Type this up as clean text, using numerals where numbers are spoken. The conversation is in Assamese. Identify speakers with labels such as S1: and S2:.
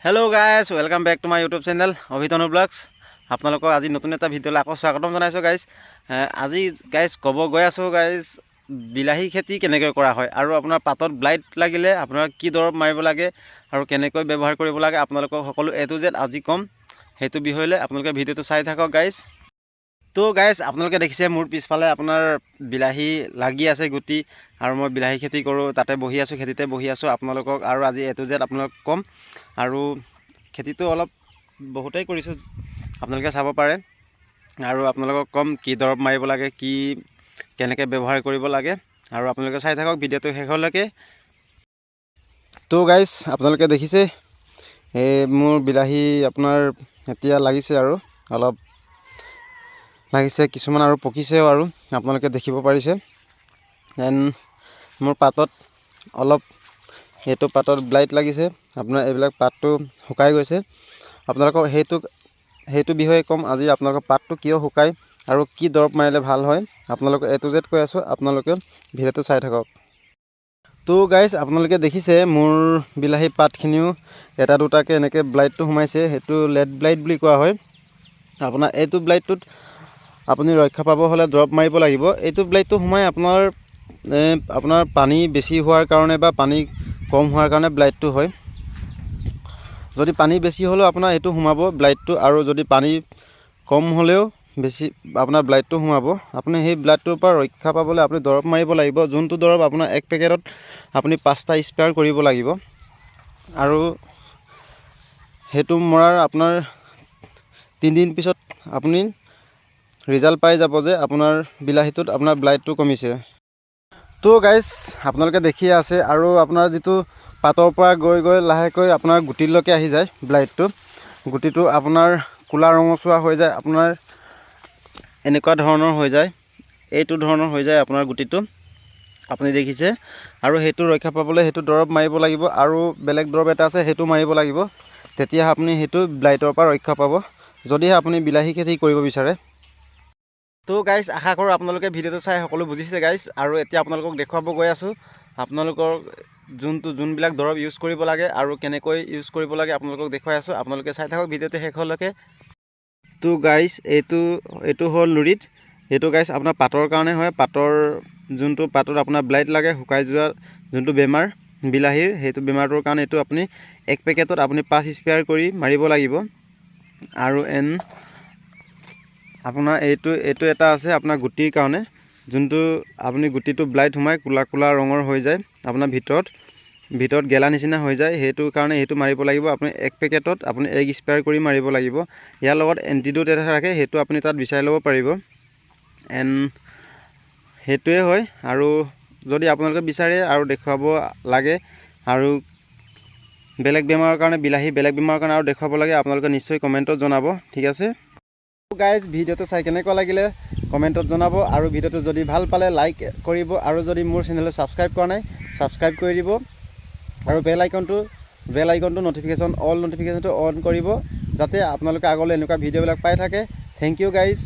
S1: Hello guys, welcome back to my YouTube channel অভিতনু blogs. আপোনালোকক আজি নতুন এটা ভিডিঅ'লৈ আকৌ স্বাগতম জনাইছোঁ গাইজ। আজি গাইজ ক'ব গৈ আছোঁ গাইজ, বিলাহী খেতি কেনেকৈ কৰা হয় আৰু আপোনাৰ পাতত ব্লাইট লাগিলে আপোনাৰ কি দৰৱ মাৰিব লাগে আৰু কেনেকৈ ব্যৱহাৰ কৰিব লাগে, আপোনালোকক সকলো এ টু জেড আজি ক'ম। সেইটো বিষয়লৈ আপোনালোকে ভিডিঅ'টো চাই থাকক গাইজ। তো গাইজ, আপোনালোকে দেখিছে মোৰ পিছফালে আপোনাৰ বিলাহী লাগি আছে গুটি আৰু মই বিলাহী খেতি কৰোঁ, তাতে বহি আছোঁ, খেতিতে বহি আছোঁ। আপোনালোকক আৰু আজি এ টু জেড আপোনালোকক ক'ম আৰু খেতিটো অলপ বহুতেই কৰিছোঁ, আপোনালোকে চাব পাৰে। আৰু আপোনালোকক ক'ম কি দৰৱ মাৰিব লাগে, কি কেনেকৈ ব্যৱহাৰ কৰিব লাগে আৰু আপোনালোকে চাই থাকক ভিডিঅ'টো শেষলৈকে। তো গাইজ, আপোনালোকে দেখিছে এই মোৰ বিলাহী আপোনাৰ এতিয়া লাগিছে আৰু অলপ লাগিছে, কিছুমান আৰু পকিছেও আৰু আপোনালোকে দেখিব পাৰিছে। Then মোৰ পাতত অলপ, এইটো পাতত ব্লাইট লাগিছে, আপোনাৰ এইবিলাক পাতটো শুকাই গৈছে। আপোনালোকক সেইটো বিষয়ে ক'ম আজি। আপোনালোকৰ পাতটো কিয় শুকায় আৰু কি দৰৱ মাৰিলে ভাল হয়, আপোনালোকে এ টু জেড কৈ আছোঁ, আপোনালোকে ভিডিঅ'টো চাই থাকক। তো গাইজ, আপোনালোকে দেখিছে মোৰ বিলাহী পাতখিনিও এটা দুটাকৈ এনেকৈ ব্লাইটটো সোমাইছে। সেইটো লেট ব্লাইট বুলি কোৱা হয়। আপোনাৰ এইটো ব্লাইটটোত আপুনি ৰক্ষা পাব হ'লে দৰৱ মাৰিব লাগিব। এইটো ব্লাইটটো সোমাই আপোনাৰ পানী বেছি হোৱাৰ কাৰণে বা পানী কম হোৱাৰ কাৰণে ব্লাইটটো হয়। যদি পানী বেছি হ'লেও আপোনাৰ এইটো সোমাব ব্লাইটটো আৰু যদি পানী কম হ'লেও বেছি আপোনাৰ ব্লাইটটো সোমাব। আপুনি সেই ব্লাইটটোৰ পৰা ৰক্ষা পাবলৈ আপুনি দৰৱ মাৰিব লাগিব, যোনটো দৰৱ আপোনাৰ এক পেকেটত আপুনি 5টা স্প্ৰে কৰিব লাগিব। আৰু সেইটো মৰাৰ আপোনাৰ 3 দিন পিছত আপুনি ৰিজাল্ট পাই যাব যে আপোনাৰ বিলাহীটোত আপোনাৰ ব্লাইটটো কমিছে। তো গাইজ, আপোনালোকে দেখিয়ে আছে আৰু আপোনাৰ যিটো পাতৰ পৰা গৈ গৈ লাহেকৈ আপোনাৰ গুটিলৈকে আহি যায় ব্লাইটটো। গুটিটো আপোনাৰ ক'লা ৰঙচুৱা হৈ যায়, আপোনাৰ এনেকুৱা ধৰণৰ হৈ যায়, এইটো ধৰণৰ হৈ যায় আপোনাৰ গুটিটো, আপুনি দেখিছে। আৰু সেইটো ৰক্ষা পাবলৈ সেইটো দৰৱ মাৰিব লাগিব আৰু বেলেগ দৰৱ এটা আছে, সেইটো মাৰিব লাগিব। তেতিয়া আপুনি সেইটো ব্লাইটৰ পৰা ৰক্ষা পাব, যদিহে আপুনি বিলাহী খেতি কৰিব বিচাৰে। তো গাইজ, আশা কৰোঁ আপোনালোকে ভিডিঅ'টো চাই সকলো বুজিছে গাইজ। আৰু এতিয়া আপোনালোকক দেখুৱাব গৈ আছোঁ, আপোনালোকৰ যোনবিলাক দৰৱ ইউজ কৰিব লাগে আৰু কেনেকৈ ইউজ কৰিব লাগে আপোনালোকক দেখুৱাই আছোঁ। আপোনালোকে চাই থাকক ভিডিঅ'টো শেষলৈকে। তো গাইজ, এইটো হ'ল লুৰিত। এইটো গাইজ আপোনাৰ পাতৰ কাৰণে হয়। পাতৰ যোনটো পাতত আপোনাৰ ব্লাইট লাগে, শুকাই যোৱা যোনটো বেমাৰ বিলাহীৰ, সেইটো বেমাৰটোৰ কাৰণে এইটো আপুনি এক পেকেটত আপুনি 5 স্প্ৰে কৰি মাৰিব লাগিব। আৰু এন আপোনাৰ এইটো এটা আছে আপোনাৰ গুটিৰ কাৰণে, যোনটো আপুনি গুটিটো ব্লাইট সোমাই ক'লা ক'লা ৰঙৰ হৈ যায়, আপোনাৰ ভিতৰত গেলা নিচিনা হৈ যায়, সেইটো কাৰণে সেইটো মাৰিব লাগিব। আপুনি এক পেকেটত আপুনি এক স্প্ৰে কৰি মাৰিব লাগিব। ইয়াৰ লগত এণ্টিড'ট এটা থাকে, সেইটো আপুনি তাত বিচাৰি ল'ব পাৰিব। এণ্ড সেইটোৱে হয়। আৰু যদি আপোনালোকে বিচাৰে আৰু দেখুৱাব লাগে আৰু বেলেগ বেমাৰৰ কাৰণে, বিলাহী বেলেগ বেমাৰৰ কাৰণে আৰু দেখুৱাব লাগে, আপোনালোকে নিশ্চয় কমেণ্টত জনাব। ঠিক আছে গাইজ, ভিডিঅ'টো চাই কেনেকুৱা লাগিলে কমেণ্টত জনাব আৰু ভিডিঅ'টো যদি ভাল পালে লাইক কৰিব আৰু যদি মোৰ চেনেলটো ছাবস্ক্ৰাইব কৰা নাই, ছাবস্ক্ৰাইব কৰি দিব আৰু বেল আইকনটো ন'টিফিকেশ্যন, অল ন'টিফিকেশ্যনটো অন কৰিব, যাতে আপোনালোকে আগলৈ এনেকুৱা ভিডিঅ'বিলাক পাই থাকে। Thank you guys.